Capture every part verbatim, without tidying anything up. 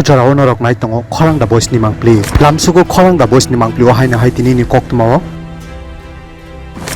Jorao norok nai tongo khorang da boys ni mangpli. Lamsugo khorang da boys ni mangpli o haino hai tini ni koktma o.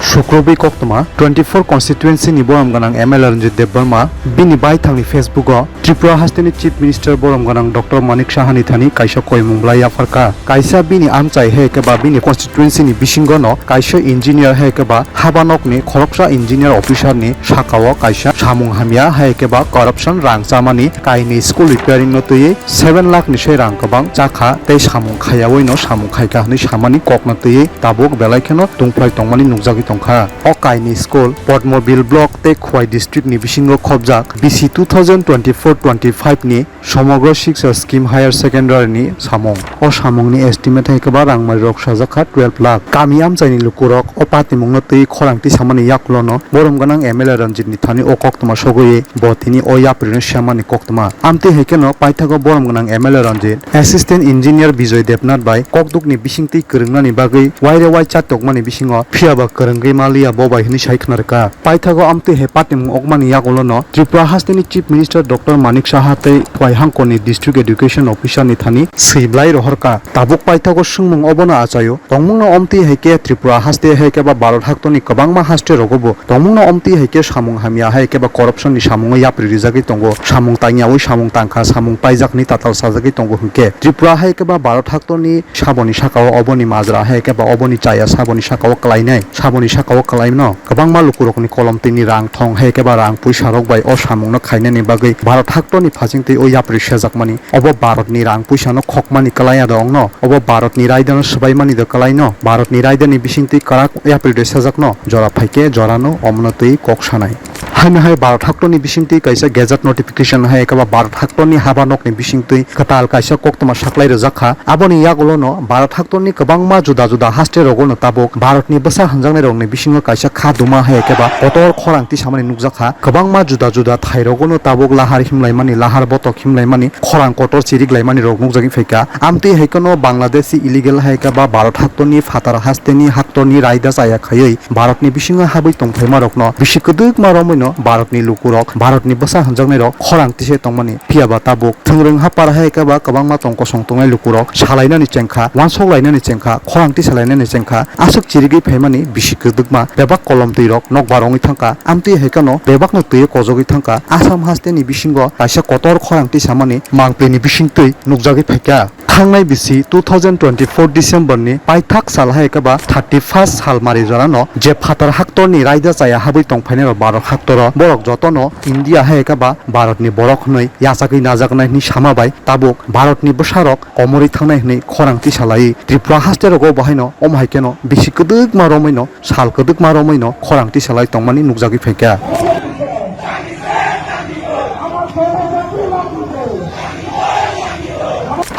Sukrubwi koktma, twenty-four constituency ni borom gwnang M L A Ranjit Debbarma bini baithang ni Facebook o Tripura haste ni Chief Minister borom gwnang Doctor Manik Saha ni thani kaisa koimung bwlai yapharkha. Kaisa bini amchai hai khe ba bini constituency ni bisingo no kaisa engineer hai khe ba haba nok ni khoroksa engineer officer ni saka o kaisa samung hamya hai khe ba corruption rang chamani kainwi school repairing no twiwi seven lakh ni se rang kwbang chakha tei samung khaiyawi no samung khaikha hwnwi samani kokno twiwi tabuk belai kheno tungphlai tongmani nukjagwi tongkha. O kainwi school Padmabil block tei Khowai district ni bisingo khopjak B C two thousand twenty-four twenty-five ni Somogro Shiksha Scheme Higher Secondary ni samung. O samung ni estimate hai khe ba rangmari rok sajak kha twelve lakh. Kami amchai ni lukurok o patimung no twiwi khorang tisamani yakulo no borom gwnang M L A Ranjit ni thani o koktwma sogwi bo tini o yapri no siyamani koktwma. Amtwi hai kheno paithago borom gwnang M L A Ranjit, Assistant Engineer Bijoy Debnath bai kokduk ni bisingtwi kwrwngnani bagwi waire wai chatokmani bisingo phiya ba kwrwngwi maliya bo bai hwnwi sai khna rwkha. Paithago amtwi hai patimung okmani yagulo no Tripura haste ni Chief Minister Doctor Manik Saha tei Khowai hangkor ni District Education Officer ni thani swi bwlai rohorkha. Tabuk paithago swngmung obono achaio. Tongmungno omtwi hai khe Tripura haste hai khe ba Bharat haktorni kwbangma haste rogo bo tongmungno omtwi hai khe samung hamya hai khe ba corruption ni samungo yapri rijagwi tongo. Samung tangyawi samung tangkha, samung paijak hwnwi tatal sajagwi tongo hwnkhe Tripura hai khe ba Bharat haktorni saboni sakao oboni majra hai khe ba oboni chaya saboni sakao kwlainai, saboni sakao kwlaino kwbangma lukurokni kolom twini rang thong hai khe ba rang puisa rok bai o samungno khainani bagwi Bharat haktorni phasingtwi o yapri sejakmani. Obo Bharatni rang puisano khokmani kwlai ya do ongno? Obo Bharatni raidano swbaimani do kwlaino? Bharatni raidani bisingtwi kwrak yapri de sajakno? Jora phaikhe jorano omono twi kok sanai. Haino hai Bharat haktorni bisingtwi kaisa gazette notification hai khe ba Bharat haktorni haba nokni bisingtwi kwtal kaisa koktwma saklai rwjak kha. Aboni yagulono Bharat haktorni kwbangma juda juda haste rogono tabuk Bharatni bwsa hwnjaknairokni bisingo kaisa kha duma hai khe ba kotor khorang tisamani nukjak kha. Kwbangma juda juda thairogono tabuk lahar himlaimani, lahar botok himlaimani, khorang kotor chiriklaimani rok nukjagwi phaikha. Amtwi hai kheno Bangladeshi illegal hai khe ba Bharat haktorni phatar hasteni haktorni raida chaya khaiwi Bharatni bisingo habwi tongphaima rokno bisi kwdwkma romwino Bharatni lukurok, Bharatni bwsa hwnjaknairok khorang tise tongmani. Phiya ba tabuk thwngrwng hapar hai khe ba kwbangma tong kosong tongnai lukurok salainani chengkha, uansuk lainani chengkha, khorang tisalainani chengkha, aswk chirigwi phaimani bisi kwdwkma bebak kolom twi rok nokbar wngwi thangkha. Amtwi hai kheno bebakno twiwi kojogwi thangkha. Assam hasteni bisingo kaisa kotor khorang tisamani mangpili ni bisingtwi nukjagwi phaikha. Thangnai bisi two thousand twenty-four December ni paithak sal hai khe ba thirty-first sal mari jorano je phatar haktorni raida chaya habwi tongphainai rok Bharat haktoro borok jotono India hai khe ba Bharatni borok hwnwi yachagwi najaknai hwnwi sama bai tabuk Bharatni bwsarok komorwi thangnai hwnwi khorang tisalai. Tripura haste rogo bo haino omo hai kheno bisi kwdwkma romwino sal kwdwkma romwino khorang tisalai tongmani nukjagwi phaikha.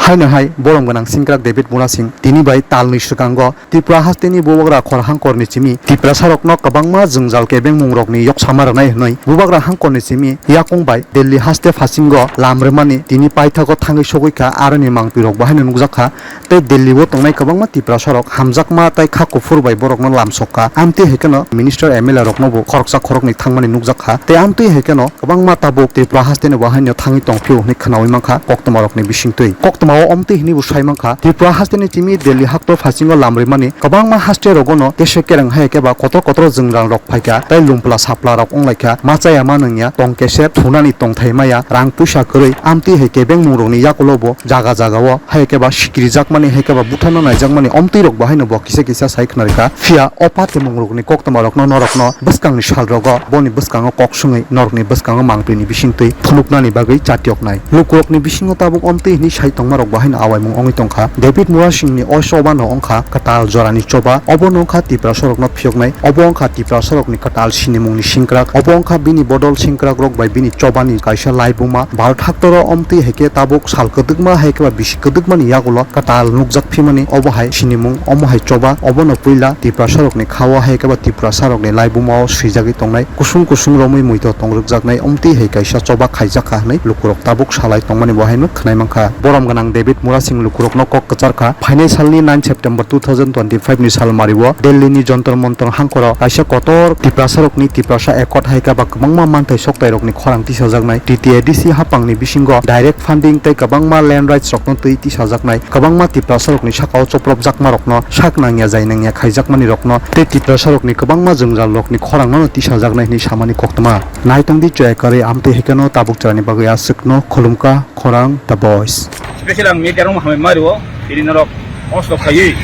Haino hai borom gwnang sengkrak David Murasing tini bai talni swkango Tripura hasteni bubagra khor hangkorni simi Tiprasarokno kwbangma jwngjal kebengmungrokni yoksama rwnai hwnwi bubagra hangkorni simi yakung bai Delhi haste phasingo lam rwmani tini paithago thangwi sogwi kha, aroni mangpirok bo haino nukjak kha. Tei Delhi o tongnai kwbangma Tiprasarok hamjakma tei kha kuphur bai borokno lam sok kha. Amtwi hai kheno minister M L A rokno bo khoroksa khoroknwi thangmani nukjak kha. Tei amtwi hai kheno kwbangma tabuk Tripura hasteni bo haino thangwi tong phio hwnwi khwnawi mankha koktwmarokni bisingtwi. Koktwmao omtwi hwnwi bo sai mankha, Tripura hasteni simi Delhi haktor phasingo lam rwimani kwbangma haste rogono kese kereng hai khe ba kotor kotor jwngrangrok phaikha tei lumpla saplarok wnglaikha, ma chaya ma nungya, tong kese thunani tongthai maya, rang puisa kwrwi, amtwi hai kebengmungrokni yakulo bo jaga jagao hai khe ba sikirijakmani hai khe ba buthano naijakmani omtwi rok bo haino bo kisa kisa sai khna rwkha. Phiya o patimungrokni koktwmarokno norokno bwskangni salrogo boni bwskango kok swngwi norokni bwskango mangpini bisingtwi phunuknani bagwi chatioknai. Lukurokni bisingo tabuk omtwi hwnwi sai tongmarok bo haino awaimung wngwi tongkha. David Murasingni o chobano wngkha kwtal jorani choba, obono wngkha Tiprasarokno phiyoknai, obo wngkha Tiprasarokni kwtal sinimungni sengkrak, obo wngkha bini bodol sengkrakrok bai bini chobani kaisa laibuma. Bharat haktoro omtwi hai khe tabuk sal kwdwkma hai khe ba bisi kwdwkmani yagulo kwtal nukjak phimani, obo hai sinimung, omo hai choba, obono puila Tiprasarokni khao hai khe ba Tiprasarokni laibumao swijagwi tongnai kusung kusung romwi muitor tongrwkjaknai omtwi hai kaisa choba khaijakha hwnwi lukurok tabuk salai tongmani bo haino khwnai mankha. Borom gwnang David Murasing lukurokno kok kwchar kha. Phainai salni nine September two thousand twenty-five ni salmario Delhi ni Jantar Mantar hangkoro kaisa kotor Tiprasarokni Tiprasa Accord hai khe ba kwbangma manthai soktairokni khorang tisajaknai, T T A D C haphangni bisingo direct funding tei kwbangma land rights rokno twi tisajaknai, kwbangma Tiprasarokni sakao chopropjakmarokno sak nangya jai nangya khaijakmanirokno tei Tiprasarokni kwbangma jwngjalrokni khorangno tisajaknai hwnwi samani koktwma. Naitongdi choya karwi amtwi hai kheno tabuk chwraini bagwi aswkno khulumkha. Khorang The Voice. Special ang media rok hambai mario, tini norok osto khaiwi,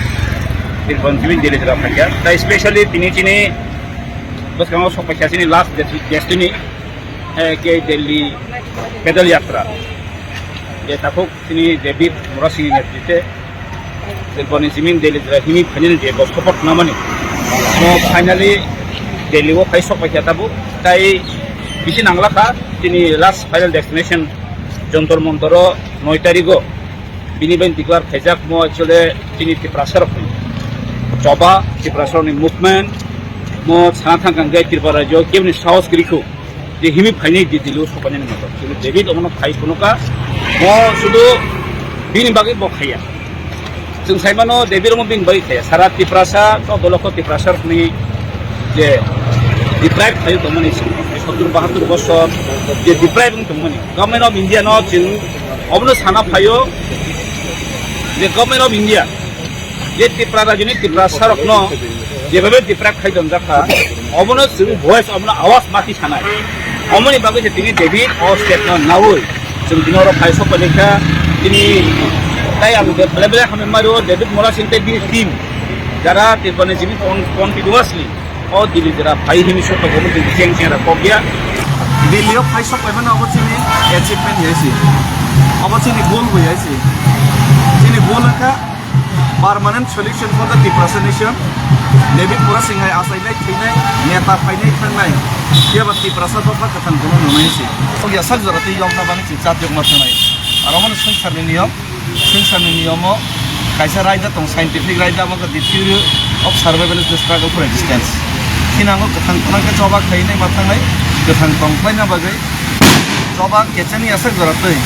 tini kon tini Delhi jora phaikha. Tai specially tini chini bwskango sok paikha chini last des-, destiny, eh, ke Delhi Pedal Yatra. Je takhuk chini David Murasing ni netritwe, je boni simin Delhi jora himi phainani je bo support namani. Mo finally Delhi o phai sok paikha tabuk. Tai bisi nangla kha, tini last final destination Jantar Mantar o noi tarik o bini bai declare khaijak mo actually chini Tiprasa rokni choba, Tiprasa rokni movement mo sana thang kang jai Tripura rajyo kebni sahos kwrwi khu je himi phainai di Delhi o sopanani moto. Chini David omono phai phunukha mo sudu bini bagwi bo khaiya. Chwng saimano David omo bini bagwi khaiya. Sara Tiprasa to dolokho Tiprasa rokni je deprive khaio tongmani sottur bahattur bosor je deprive wng tongmani. Government of India no chwng obono sana phaio je Government of India je Tripura rajyoni Tiprasa rokno jebabe deprive khai donjak kha, obono chwng voice, obono awas mati sanai. Omoni bagwi je tini David o step no nawi chwng dino oro phai sok palikha tini tai ang bele bele hambai mario David Murasing tei bini team jara Tripura ni jimi con-, continuously o Delhi jora phai himi sok paikha omo chwng cheng cheng ra kok ya. Delhi o phai sok paimano obo chini achievement ya si. Obo chini goal bo ya si. Chini goal wngkha permanent solution for the Tiprasa nation. David Murasing hai achainai thwinai neta phainai thangnai. Phiya ba Tiprasa dopha kwthang bono nunai si. Yasak jora twi yokna bani si chat yokma thangnai. Aro mani swngcharni niyom. Swngcharni niyomo kaisa raida tong, scientific raida, abo khe the theory of survival is the struggle for existence. Thinango kwthang tongna khe choba khainai ma thangnai, kwthang tong khlaina bagwi choba kechani yasak jora twi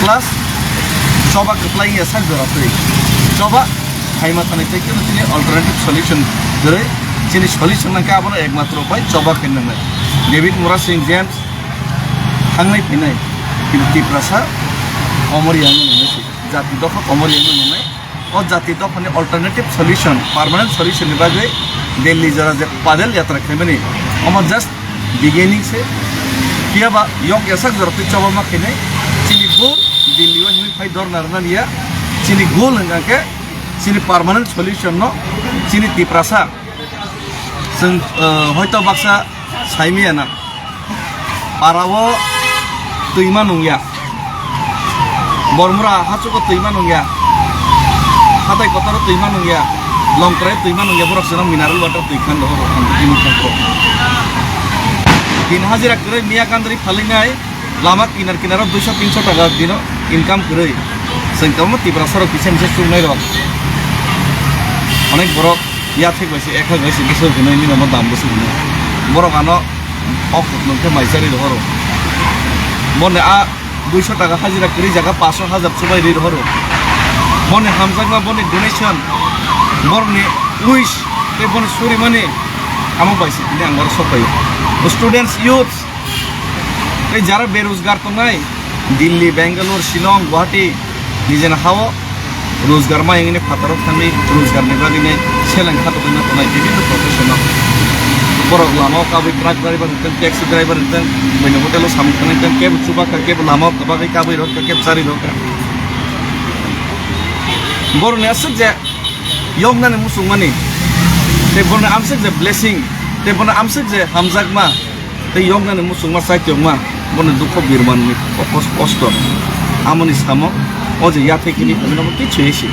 plus choba kwplai yasak jora twi choba khaima thanai tei kebo chini alternative solution kwrwi, chini solution nangkhe abono ekmatro bai choba khaina nangnai. David Murasing James thangnai phinai, kintu Tiprasa omor yangno nangnai se. Jati dopha komor yangno nungnai. O jati dophani alternative solution, permanent solution ni bagwi Delhi jora je padal yatra khaimani, omo just beginning se. Phiya ba yok yasak jora twi choba ma khainai. Chini goal Delhi o hinwi phai dorna rwna liya. Chini goal hwnkha khe chini permanent solution no chini Tiprasa. Chwng, uh, hoito baksa saimaya na. Parao twima nungya. Bormura hachugo twima nungya. Hatai kotoro twima nungya. Longkrai twima nungya. Borok seno mineral water twi khan dohoro. Din hajira kwrwi miya kandri phalinai. Lama kinar kinaro duiso tinso taka dino income kwrwi. Chwng kwbangma Tiprasa rok kisa misa chuknai rok. Onek borok yathek bai se, ek hak bai se, bwswk hwnwi, nini omo dam bwswk hwnwi. Borok ano ok huk nung khe mai chari rohoro. Boni a duiso taka hajira kwrwi jaga paanch hajar chubai rwi rohoro. Boni hamjakma, boni donation, borokni wish tei boni surimani amo bai se hwnwi ang oro sok phaio. Students, youths, tei jara berojgar tongnai, Delhi, Bangalore, Shillong, Guwahati, nijeni hao rojgar ma wngwi phataro thangwi rojgarni bagwino seleng khatokna tongnai bibinno profession-o. Borok lamao kabwi truck driver hwnkhe, taxi driver hwnkhe, buini hotel-o samung tangnai hwnkhe, kebo chubakha, kebo lamao kwbagwi kabwi rwkha, kebo charwi rwkha. Borokni aswk je yoknani muchungmani, tei borokni amswk je blessing, tei borokni amswk je hamjakma, tei yoknani muchungma chaitokma, boni dukho birmanni kos-, kosto. Amoni samo, o je yathai kini, omo kichu isi.